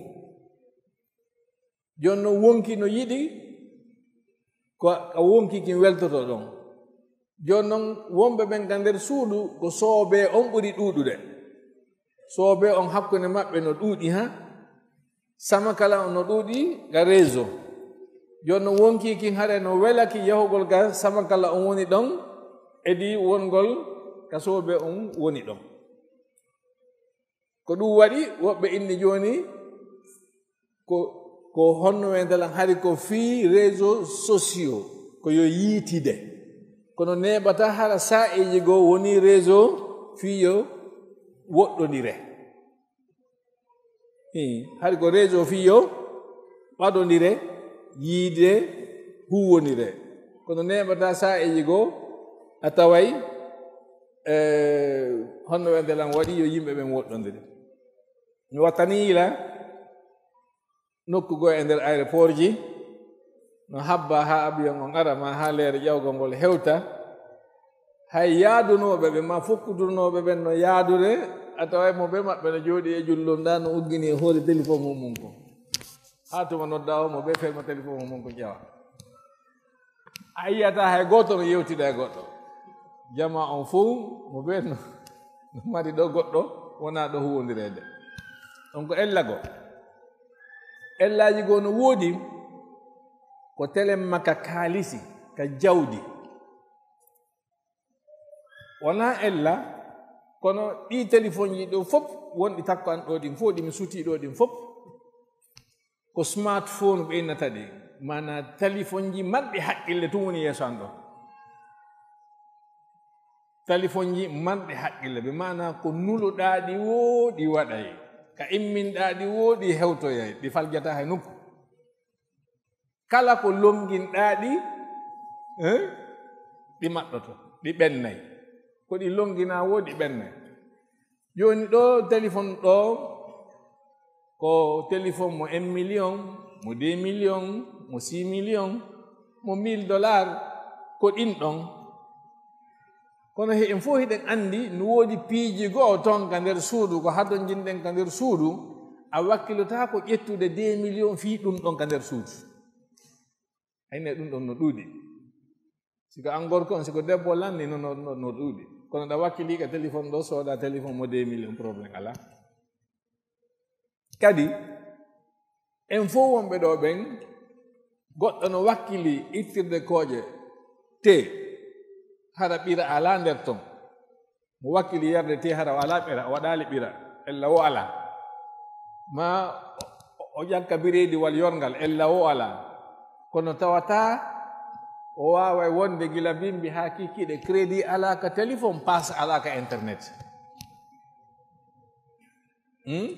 Jooni non wonkii no yiɗi ko ka wonkii kin weltoto ɗon. Jooni non wonɓe ɓen ka nder suudu ko soobee on ɓuri ɗuuɗude. Soobee on hakkunde maɓɓe no ɗuuɗi, ha? Samakala on no ɗuuɗi ka réseau. Jooni non wonkii kin hare no welaki yahugol ka samakala on woni ɗon, edi wongol ka soobee on woni ɗon. Ko ɗum waɗi woɓɓe inni jooni ko, ko honno wentela hari ko fii réseaux sociaux, ko yo yiitide. Kono neeɓata hara saa'iiji goo woni réseau fii yo woɗɗondire. Ii, hari ko réseau fii yo ɓadondire, yiide, huwwondire. Kono neeɓata saa'iiji goo a taway, eh, honno wentela waɗi yo yimɓe ɓen woɗɗondire. Mi wattani yila nokku goo e nder aéroport ji, no habba haa avion on ara, ma haa leere ƴawgol ngol hewta. Hay yaadunooɓe ɓe, ma fokkudurnooɓe ɓen no yaadude, a taway mo bee maɓɓe no jooɗii e jullundaa, no uggini e hoore telefon mum mum kon. Haa tuma noddaa o, mo bee ferma telefon mum mum kon ƴawa. A yi'ataa hay gooto no yewtida e goɗɗo. Jamaa on fow, mo bee no, no mari ɗo goɗɗo wonaa ɗo huwwondireede. On ko ella goo. Ellaaji goo no woodi, ko telemma ka kaalisi, ka jawdi. Wonaa ella, kono ɗii telefonji ɗo fof, wonɗi takko an ɗo ɗin fof, ɗi mi sutii ɗo ɗin fof, ko smartphone ɓe innata ɗi, maanaa telefonji marɗi haqqille tun woni yeeso an ɗo. Telefonji marɗi haqqille, ɓe maanaa ko nuloɗaa ɗi woo ɗi waɗay, ka imminɗaa ɗi woo ɗi hewtoyay, ɗi faljataa hay nokku. Kala ko lonnginɗaa ɗi, eh, ɗi maɗɗoto, ɗi ɓennay. Ko ɗi lonnginaa woo ɗi ɓennay. Jooni ɗo telefon ɗo, ko telefon mo un million, mo deux millions, mo six millions, mo mille dollars, ko ɗin ɗon. Kono he en fof hiɗen anndi no woodi piiji goo ton ka nder suudu, ko hadonjinɗen ka nder suudu, a wakkilotaako ƴettude deux millions fii ɗum ɗon ka nder suudu. Hayne ɗum ɗon no ɗuuɗi. Si ko an gorko on, si ko debbo lanni, no, no, no, no ɗuuɗi. Kono ɗa wakkilii ka telefon ɗo, sooda telefon mo deux millions, problème alaa. Kadi, en fof wonɓe ɗo ɓen, goɗɗo no wakkilii ittirde kooƴe tee, hara ɓira alaa nder ton. Mo wakkilii yarde tee hara o alaa ɓira, o waɗaali ɓira, ella o alaa. Maa o, o, o ƴakka bireediwal yorngal, ella o alaa. Kono tawataa o waaway wonde gila bimbi haa kikiiɗe, crédit alaa ka telefon, paas alaa ka internet. Hmm?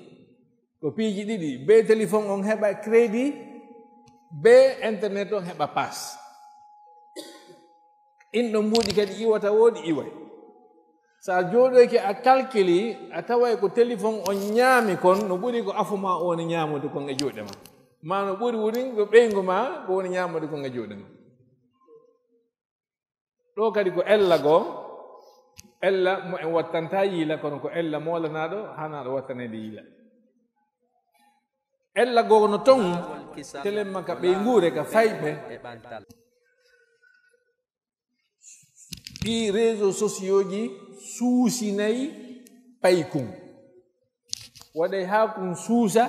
Ko piiji ɗiɗi, bee telefon on heɓa crédit, bee internet on heɓa paas. In ɗon mbuuɗi kadi iwata woo ɗi iway. So a jooɗoyke a kalkili, a taway ko telefon on ñaami kon, no ɓuri ko afo maa o woni ñaamude kon e juuɗe maa. Maa no ɓuri woni ko ɓeyngu maa ko woni ñaamude kon e juuɗe maa. Ɗo kadi ko ella goo, Ella mo en wattanta yiila, kono ko ella moolanaaɗo hanaaɗo wattaneede yiila. Ella goono ton, telemma ka ɓeynguure, ka fayɓe. Ɗi réseaux sociaux ji suusinay paykun. Waɗay haa kun suusa,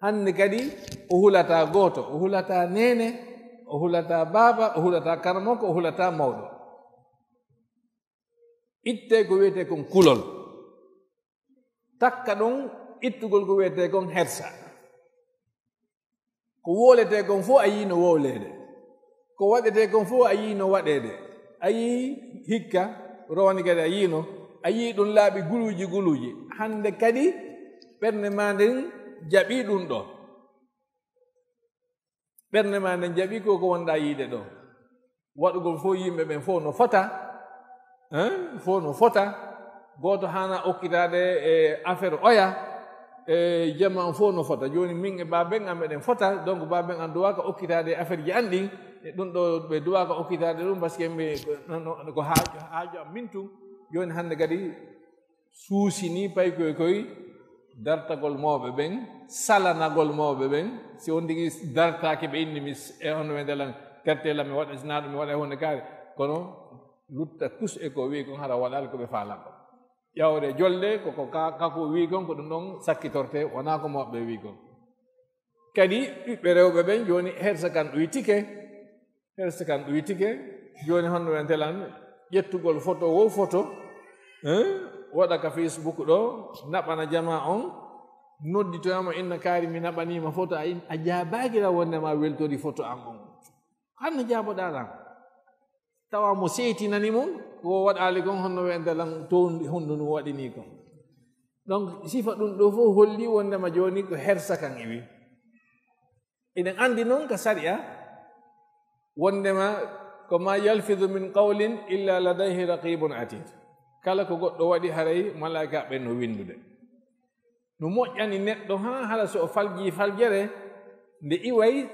hannde kadi o hulataa gooto, o hulataa neene, o hulataa baaba, o hulataa karamoko, o hulataa mawɗo. Ittee ko wiyetee kon kulol. Takka ɗon ittugol ko wiyetee kon hersa. Ko wowletee kon fof a yii no wowleede. Ko waɗetee kon fof a yii no waɗeede. A yii hikka, rowani kadi a yiino. A yii ɗum laaɓi guluuji guluuji. Hannde kadi ɓernde maa nden jaɓii ɗum ɗo. Ɓernde maa nden jaɓii ko, ko wonɗaa yiide ɗo. Waɗugol fof yimɓe ɓen fof no fota. Hein? Fof no fota. Gooto haana okkitaade e affaire oya. E jama on fof no fota. Jooni min e baaben an meɗen fota. Donc baaben an duwaaka okkitaade e affaire ji an ɗin. E ɗum ɗo ɓe duwaaka okkitaade ɗum parce que ɓe, no, no, ko haaju, haaju am min tun. Jooni hannde kadi suusinii paykoy koy dartagol mawɓe ɓen, salanagol mawɓe ɓen. Si on tigi dartaaki ɓe inni mi s-, e hono ɓe ndelan tertee lan mi waɗa sinaaɗo mi waɗa e hunde kaari. Kono lutta kus e ko wii kon hara waɗaali ko ɓe faalaa kon. Ƴawde jolde ko, ko ka, kako wii kon ko ɗum ɗon sakkitortee, wonaa ko mawɓe wii kon. Kadi ɓiɓɓe rewɓe ɓen jooni hersa kan ɗuytike. Hersa kan ɗuytike. Jooni honno ɓe ntelan ƴettugol photo wo photo, hein? Waɗa ka Facebook ɗo, naɓana jama on, nodditoyama inna kaari mi naɓanima photo, a in-, a jaabaaki la wonde ma weltori photo an on. Hanno jaaboɗaa lan? Tawa mo seytinani mum, ko waɗaali kon, honno wiyante lan towndi hondu no waɗini kon. Donc, sifa ɗum ɗo fof holli wondema jooni ko hersa kan iwi. Eɗen anndi noon ka sariya, wondema ko ma yalfidu min qawlin illa ladayhi raqibun atid. Kala ko goɗɗo waɗi haray malaika ɓen no winndude. No moƴƴani neɗɗo haa hala so o falji faljere, nde iway,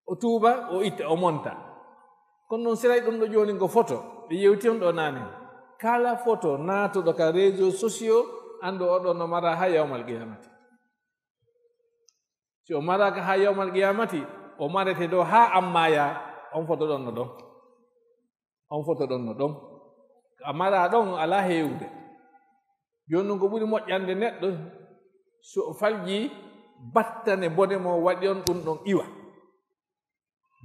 o tuuba, o itta, o monta. Kono noon, siray ɗum ɗo jooni ko photo, ɓe yewti on ɗo naane. Kala photo naatuɗo ka réseaux sociaux, anndu oɗon no mara haa yawmal qiyamati. Si o maraaka haa yawmal qiyamati, o marete ɗo haa ammaya, on photo ɗon no ɗon. On photo ɗon no ɗon. A mara ɗon, alaa heewude. Jooni noon ko ɓuri moƴƴande neɗɗo, so o falji battane bone mo waɗi on ɗum ɗon iwa.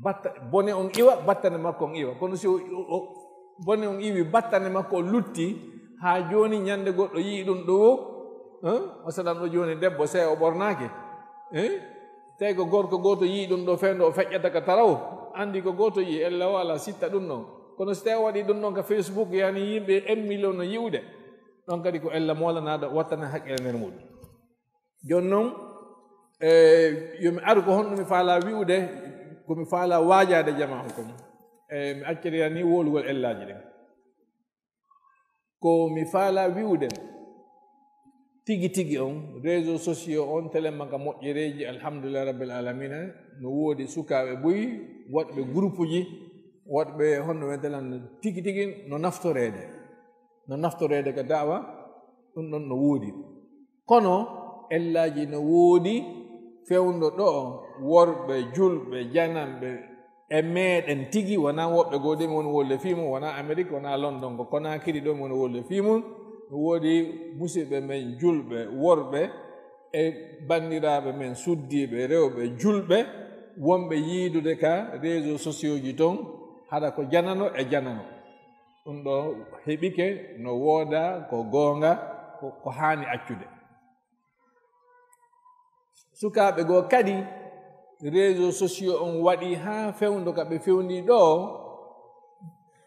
Batta-, bone on iwa, battane makko on iwa. Kono si o, o, o, bone on iwi, battane makko on lutti, haa jooni ñande goɗɗo yii ɗum ɗo wo, hein? O saɗan ɗo jooni debbo, se o ɓornaaki, hein? Tawi ko gorko gooto yii ɗum ɗo fewndo o feƴƴata ka taraw, anndi ko gooto yii, ella o alaa sitta ɗum ɗon. Kono si tawi o waɗi ɗum ɗon ka Facebook, yani yimɓe un million no yi'ude, ɗon kadi ko ella moolanaaɗo wattana haqqille nder muɗum. Jooni noon, e, yo mi aru ko honno mi faalaa wi'ude, ko mi faalaa waajaade jamaa on kon. E, mi acciriran ni wowlugol ellaaji ɗin. Ko mi faalaa wi'ude, tigi tigi on, réseaux sociaux on, telemma ka moƴƴereeji, alhamdulillahi rabbil alamina, no woodi sukaaɓe buy, waɗɓe groupe ji, waɗɓe honno wiyante lan tigi tigi no naftoreede. No naftoreede ka da'wa, ɗum ɗon no woodi. Kono ellaaji no woodi fewndo ɗo, worɓe, julɓe, jananɓe, e meɗen tigi, wonaa woɓɓe goo de mi woni wolde fii mum, wonaa Amerik, wonaa London, ko Konaakiri ɗo mi woni wolde fii mum. No woodi musidɓe men julɓe worɓe e banndiraaɓe men suddiiɓe rewɓe julɓe wonɓe yiidude ka réseaux sociaux ji ton, hara ko janano e janano. Ɗum ɗo heɓike no wooda, ko goonga, ko, ko haani accude. Sukaaɓe goo kadi, réseaux sociaux on waɗi haa fewndo ka ɓe fewndi ɗo,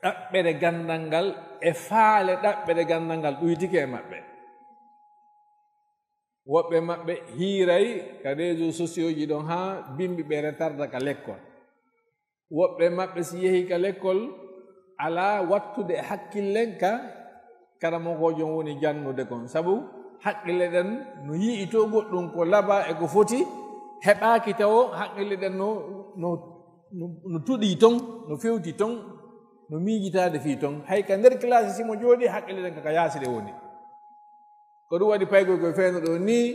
ɗaɓɓere ganndal ngal e faale ɗaɓɓere ganndal ngal ɗuytike e maɓɓe. Woɓɓe maɓɓe hiiray ka réseaux sociaux ji ɗon haa bimbi ɓe retarda ka lekkol. Woɓɓe maɓɓe si yehi ka lekkol, alaa wattude e hakkillen ka karamokoojo on woni jannude kon. Sabu haqqille ɗen no yi'i to goɗɗum ko laba e ko foti, heɓaaki tawo haqqille ɗen no, no, no, no tuɗii ton, no fewti ton. No miijitaade fii ton, hay ka nder kilaasi si mo jooɗii, haqqille ɗen ka, ka yaasi ɗe woni. Ko ɗum waɗi paykun ko feewndo ɗoo nii,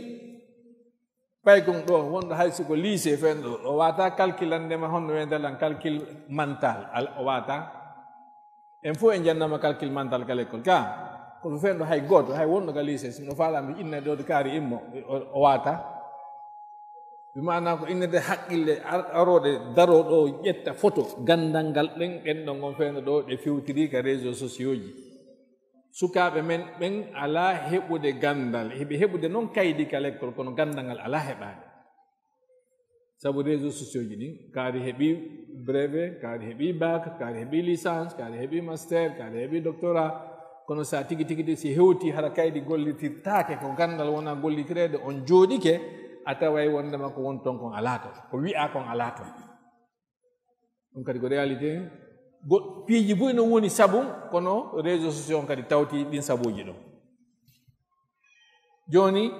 paykun ɗoo wonɗo hay si ko lycée feewndo ɗoo, o waawataa calculande ma honno wi'etee lan calcul mental, al-, o waawataa. En fow en janngaama calcul mental ka lekkol, ka ko feewndo hay gooto, hay wonɗo ka lycée, si no faalaa mi inna ɗoo kaari immo, o, o waawataa. Bi maanaa ko innetee haqqille ar-, arooɗe daroo ɗoo ƴetta foto ganndal ngal ɗen, ɗen ɗon ngon feewndo ɗoo ɗe fewtirii ka réseaux sociaux ji. Sukaaɓe men ɓen alaa heɓude ganndal, hiɓe heɓude non kaydi ka lekkol, kono ganndal ngal alaa heɓaade. Sabu réseaux sociaux ji ɗin, kaari heɓii brevet, kaari heɓii bac, kaari heɓii licence, kaari heɓii master, kaari heɓii doctorat. Kono sa tigi tigi tigi si hewtii hara kaydi gollitirtaake, ko ganndal wonaa gollitireede, on jooɗike, a taway wonndema ko won ton kon alaa ton, ko wi'aa kon alaa ton. Ɗum kadi ko réalité. Go-, piiji buy no woni sabu, kono réseaux sociaux on kadi tawti ɗin sabuuji ɗon. Jooni,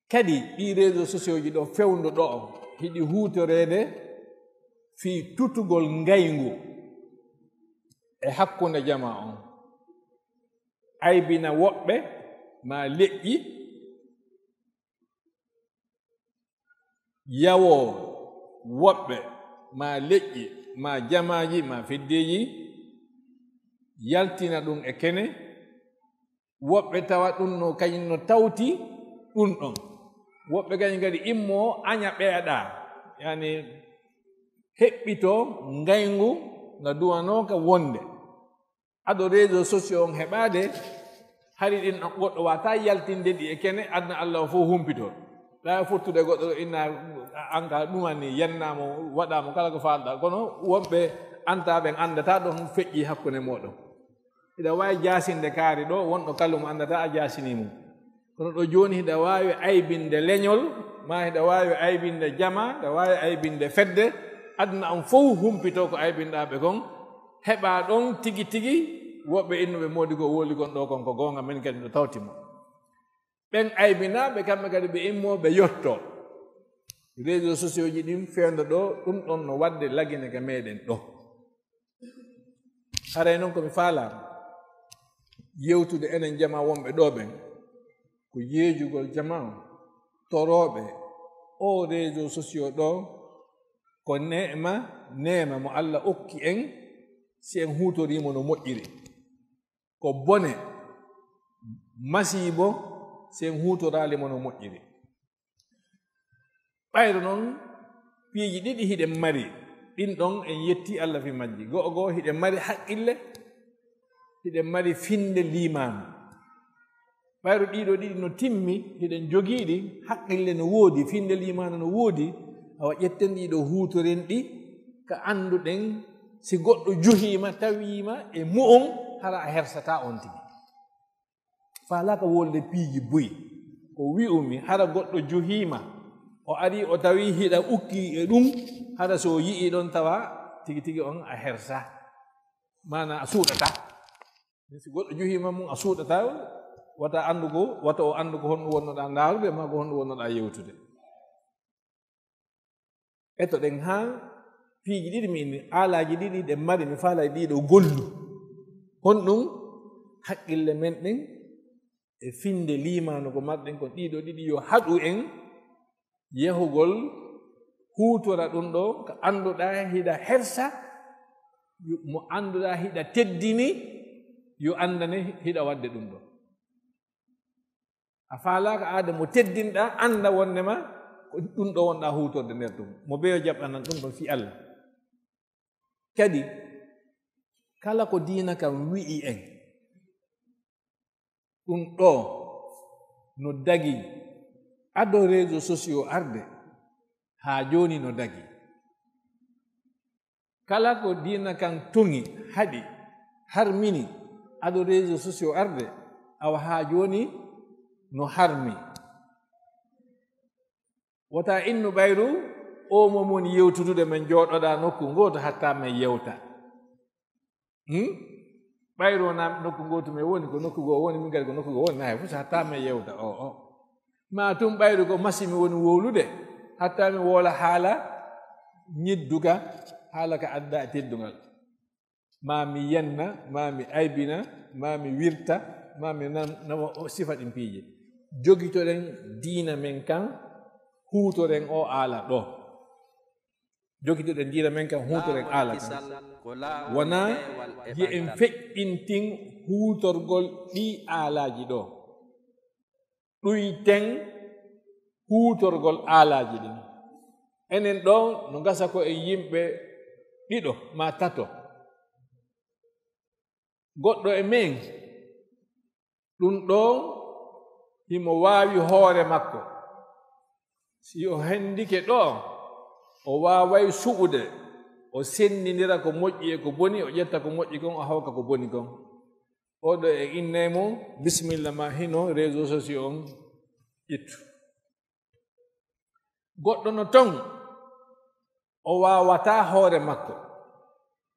kadi ɗii réseaux sociaux ji ɗoo feewndo ɗoo, hiɗi huutoreede fii tutugol ngayngu e hakkunde jamaa on, aybina woɓɓe, maa leƴƴi, yawoo woɓɓe, maa leƴƴi, maa jamaaji, maa feddeeji, yaltina ɗum e kene, woɓɓe tawa ɗum no kañum no tawti ɗum ɗon. Woɓɓe kañum kadi immoo aña ɓeyaɗaa, yani heɓɓitoo ngayngu nga duwanooka wonde. Ado réseaux sociaux on heɓaade, hari ɗin ɗon goɗɗo waawataa yaltinde ɗi e kene, aduna Allah o fof humpitoo. Ɗa fottude goɗɗo ɗo inna, an ka ɗumani, yannaa mo, waɗaa mo kala ko faalɗaa. Kono wonɓe antaa ɓen anndataa ɗon feƴƴi hakkunde mooɗon. Hiɗa waawi jaasinde kaari ɗo, wonɗo kallumo anndataa a jaasinii mo. Kono ɗo jooni hiɗa waawi aybinde leñol, maa hiɗa waawi aybinde jama, hiɗa waawi aybinde fedde, aduna on fof humpitoo ko aybinɗaa ɓe kon, heɓaa ɗon tigi tigi woɓɓe innuɓe moodi ko woli kon ɗo kon ko goonga, min kadi ɗo tawti mo. Ɓen aybinaaɓe kamɓe kadi ɓe immoo ɓe yottoo. Réseaux sociaux ji ɗin feewndo ɗo, ɗum ɗon no waɗde lagine ka meɗen ɗo. Haray non ko mi faalaa yewtude enen jamaa wonɓe ɗo ɓen, ko yeejugol jamaa on, torooɓe o réseaux sociaux ɗo, ko neema, neema mo Allah okki en, si en huutorii mo no moƴƴiri. Ko bone, masiibo, si en huutoraali mo no moƴƴiri. Ɓayru non, piiji ɗiɗi hiɗen mari, ɗin ɗon en yetti Allah fii majji. Go'o go'o hiɗen mari haqqille, hiɗen mari finde liimaanu. Ɓayru ɗiɗo ɗiɗi no timmi, hiɗen jogii ɗi, haqqille no woodi, finde liimaanu no woodi, awa ƴetten ɗiɗo huutoren ɗi, ka annduɗen si goɗɗo juhiima, tawiima e mu'un, hara a hersataa on tigi. Faalaaka wolde piiji buy. Ko wi'umi, hara goɗɗo juhiima, o arii o tawi hiɗa ukki e ɗum, hara so o yi'ii ɗon tawa tigi tigi on a hersa. Maana a suuɗata. Min si goɗɗo juhiima mum a suuɗata, wata anndu ko, wata o anndu ko honɗum wonnoɗaa ndaarude, maa ko honɗum wonnoɗaa yewtude. Etoɗen haa piiji ɗiɗi mi inni, aalaaji ɗiɗi ɗen mari, mi faalay ɗiɗo gollu. Honɗum? Haqqille men ɗen e finde liimaanu ko marɗen kon ɗiɗo ɗiɗi yo haɗu en yahugol huutora ɗum ɗo ko annduɗaa hiɗa hersa, mo annduɗaa hiɗa teddini, yo anndane hiɗa waɗde ɗum ɗo. A faalaaka aade mo teddinɗaa, annda wondema ko ɗum ɗo wonɗaa huutorde nder ɗum. Mo beyo jaɓɓanan ɗum ɗon fii Allah. Kadi, kala ko diina kan wi'i en, ɗum ɗo no dagi ado réseaux sociaux arde, haa jooni no dagi. Kala ko diina kan toŋi, haɗi, harmini, ado réseaux sociaux arde, awa haa jooni no harmi. Wota innu ɓayru, o mo mon yewtudude men jooɗoɗaa nokku ngooto hatta men yewta. Hmm? Ɓayru wonaa nokku ngootu men woni, ko nokku goo woni, min kadi ko nokku goo woni, na hay fof so hatta men yewta o, o. Ma tun ɓayru ko masi mi woni wowlude, hatta mi woola haala ñidduka, haala ka adda e teddungal. Ma mi yenna, ma mi aybina, ma mi wirta, ma mi nan-, nawa o sifa ɗin piiji. Jogitoɗen diina men kan, huutoren o aala ɗo. Jogitoɗen diina men kan, huutoren aala kan. Wona je en feƴƴintin huutorgol ɗi aalaaji ɗo. Ɗuyten huutorgol aalaaji ɗin. Enen ɗo no gasa ko e yimɓe ɗiɗo ma tato. Goɗɗo e men, ɗum ɗo himo waawi hoore makko. Si o hendike ɗo, o waaway suɓude, o senndindira ko moƴƴi e ko boni, o ƴetta ko moƴƴi kon, o hawka ko boni kon. Oɗo e innay mo, bisimilla ma hino réseau sociaux on ƴettu. Goɗɗo no ton, o waawataa hoore makko.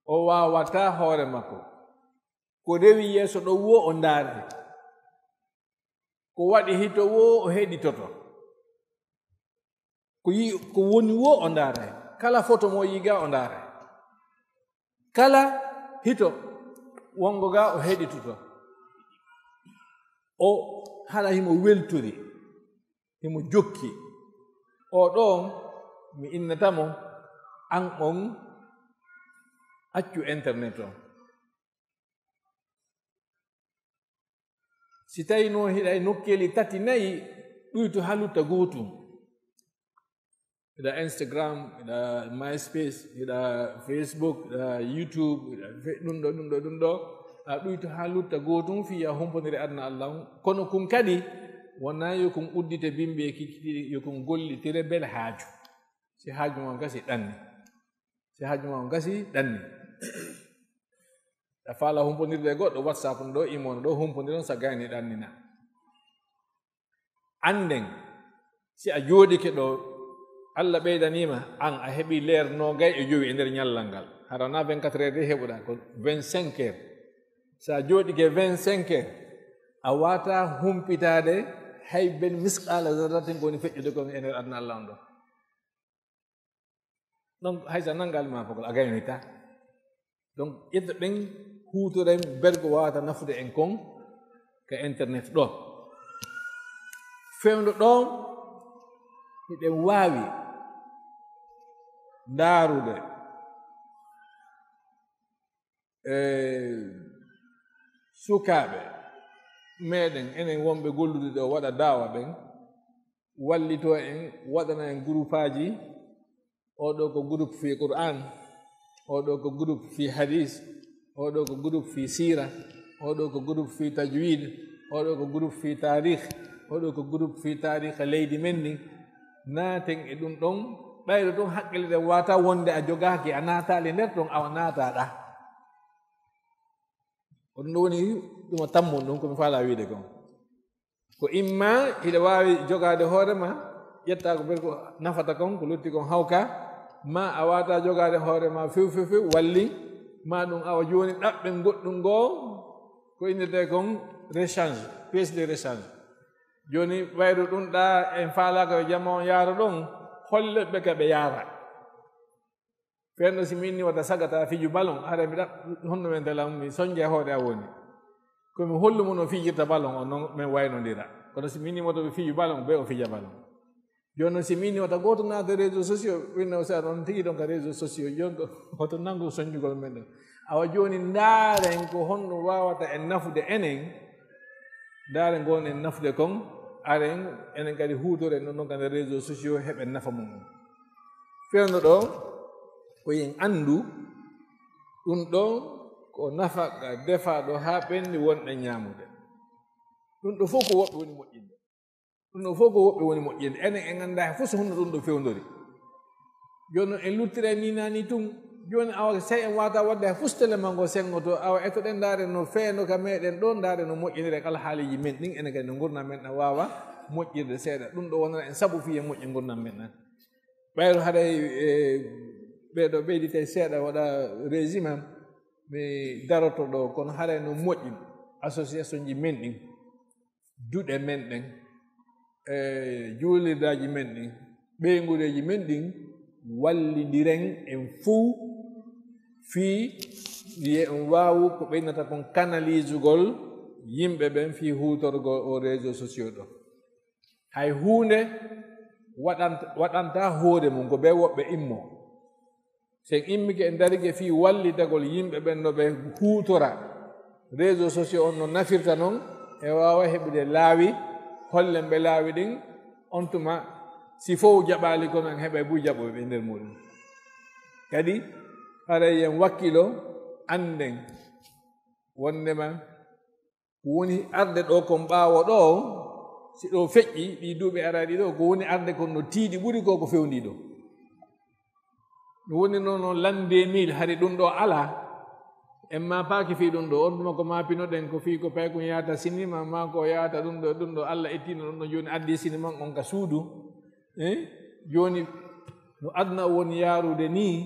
O waawataa hoore makko. Ko rewi yeeso ɗo woo o ndaare. Ko waɗi hito woo o heɗitoto. Ko yi-, ko woni woo o ndaare. Kala foto mo yiga o ndaare. Kala hito wongo ga o heɗitoto. O haɗa himo weltori, himo jokki. O ɗo mi innata mo, an on accu internet on. Si tawi no hiɗa e nokkeeli tati nayi, ɗuytu haa lutta gootum. Hiɗa Instagram, hiɗa MySpace, hiɗa Facebook, hiɗa YouTube, hiɗa fe-, ɗum ɗo, ɗum ɗo, ɗum ɗo. A ɗuytu haa lutta gootum fii ya humponire aduna Allah on. Kono kun kadi, wonaa yo kun uddite bimbi e kikkitiiɗi, yo kun gollitire bele haaju. Si haaju ma on gasi, ɗanni. Si haaju ma on gasi, ɗanni. A faala humpondirde e goɗɗo, WhatsApp no ɗo, imo no ɗo, humpondire on sa gayni ɗannina. Annden, si a jooɗike ɗo, Allah ɓeydaniima, an a heɓi leer noogay e jowi e nder ñallal ngal. Hara na vingt-quatre heures de heɓuɗa, ko vingt-cinq heures. Sa jooɗike vingt-cinq heures, a wata humpitaade hay ben misqaala zarratin ko woni feƴƴude kon e nder aduna Allah on ɗo. Donc, hay sa nangaali ma fogol, a gaynita. Donc, ƴetta ɗen, huutoren bergo wawata nafude en kon ka internet ɗo. Fewndo ɗo, hiɗen waawi ndaarude e sukaaɓe meɗen, enen wonɓe gollude ɗo waɗa daawa ɓen, wallito en, waɗana en groupaaji. Oɗo ko groupe fii Qur'an, oɗo ko groupe fii hadis, oɗo ko groupe fii siira, oɗo ko groupe fii tajwid, oɗo ko groupe fii taarih, oɗo ko groupe fii taarih leydi men ndin. Naaten e ɗum ɗon, ɓayro ɗum hakkille ɗen wata wonde a jogaaki, a naataali nder ɗon, awa naataɗa. Ko ɗum ɗo woni ɗum o tammon ɗum ko mi faala wiide kon. Ko imma hiɗa waawi jogaade hoore ma, ƴetta ko ɓe ko nafata kon, ko lutti kon hawka, ma a wata jogaade hoore ma few, few, few, walli, ma ɗum awa jooni ɗaɓɓen goɗɗum goo, ko innete kon rechange, pièce de rechange. Jooni ɓayru ɗum ɗa en faalaaka yo jama on yaaro ɗon, holle ɓe ka ɓe yaara. Fenno si mi inni wata sagata fiju balon, hara mi ɗaɓ-, honno men tala mi sonje hoore a woni. Ko mi hollu mo no fijirta balon on, non men waynondira. Kono si mi inni wata ɓe fiju balon, ɓe o fija balon. Jooni non si mi inni wata gooto naata réseaux sociaux, winno sa on tigi ɗon ka réseaux sociaux, jooni ko hoto nangu sonjugol men ɗon. Awa jooni ndaaren ko honno wawata en nafude enen, ndaaren ngon en nafude kon, aren enen kadi huutoren ɗon ɗon ka nder réseaux sociaux heɓen nafa mum on. Fewndo ɗo, ko yen anndu, ɗum ɗo ko nafaka defaaɗo haa ɓenni wonɗen ñaamude. Ɗum ɗo fof ko woɓɓe woni moƴƴinde. Ɗum ɗo fof ko woɓɓe woni moƴƴinde. Enen en anndaa hay fof so honno ɗum ɗo fewndori. Jooni noon en luttiray ni naani tun. Jooni awa sey en wata wadde hay fof so tele ma ngo senngoto. Awa etoɗen ndaaren no feendo ka meɗen ɗo, ndaaren no moƴƴiniren alhaaliiji men ɗin. Enen kadi no ngurndan men ɗan waawa moƴƴirde seeɗa. Ɗum ɗo wonana en sabu fii en moƴƴi ngurndan men ɗan. Ɓayro haray, e, ɓeeɗo ɓeyditay seeɗa waɗa régime am, mi daroto ɗo, kono haray no moƴƴi association ji men ɗin, duɗe men ɗen, e, juulirdaaji men ɗin, ɓeynguureeji men ɗin, wallindiren en fow fii Wiye on waawu ko ɓeynata kon kanalisugol yimɓe ɓen fii huutorgol o réseau sociaux ɗo. Hay huunde waɗant- waɗanta hoore mum, ko ɓe woɓɓe immo. Sen immike en darike fii wallitagol yimɓe ɓen no ɓe huutora réseau sociaux on no nafirta non, e waawa heɓude laawi, hollen ɓe laawi ɗin, on tuma si fow jaɓaali kono en heɓay buy jaɓoɓe e nder muɗum. Kadi haray en wakkilo, annden wonndema ko woni arde ɗo kon ɓaawo ɗo, si ɗo feƴƴi ɗi duuɓi araaɗi ɗo, ko woni arde kon no tiiɗi ɓuri ko ko fewndi ɗo. Ɗum woni noon, noon l'an deux mille, hari ɗum ɗo alaa. En maapaaki fii ɗum ɗo. On tuma ko maapinoɗen ko fii ko paykun yahata sinima, maa ko yahata ɗum ɗo, ɗum ɗo. Alla ittiino ɗum ɗo, jooni addi sinima on ka suudu. Eh? Jooni no aduna woni yaarude nii,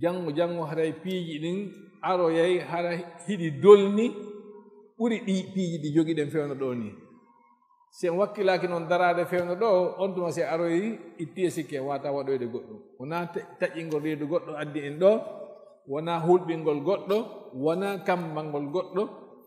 janngo, janngo haray piiji ɗin aroyay, hara hiɗi dolni, ɓuri ɗi piiji ɗi jogiɗen fewndo ɗo nii. Si en wakkilaaki noon daraade fewndo ɗo, on tuma si aroyi, itti e sikke en waata waɗoyde goɗɗum. Wonaa ta- taƴingol reedu goɗɗo addi en ɗo, wonaa hulɓingol goɗɗo, wonaa kammbangol goɗɗo,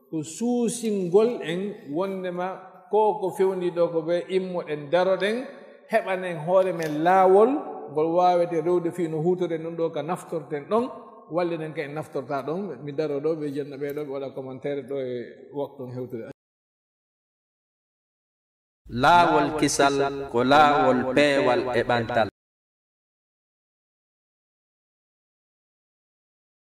ko suusingol en wonndema ko ko fewndi ɗo ko ɓe immoɗen daroɗen, heɓanen hoore men laawol ngol waawete rewde fii no huutoren ɗum ɗo ka naftorten ɗon, wallinen ka en naftorta ɗon. Mi daro ɗo, ɓe jenna ɓe ɗo, ɓe waɗa commentaire ɗo e waktu on hewtude. Laawol kisal ko laawol peewal e ɓantal.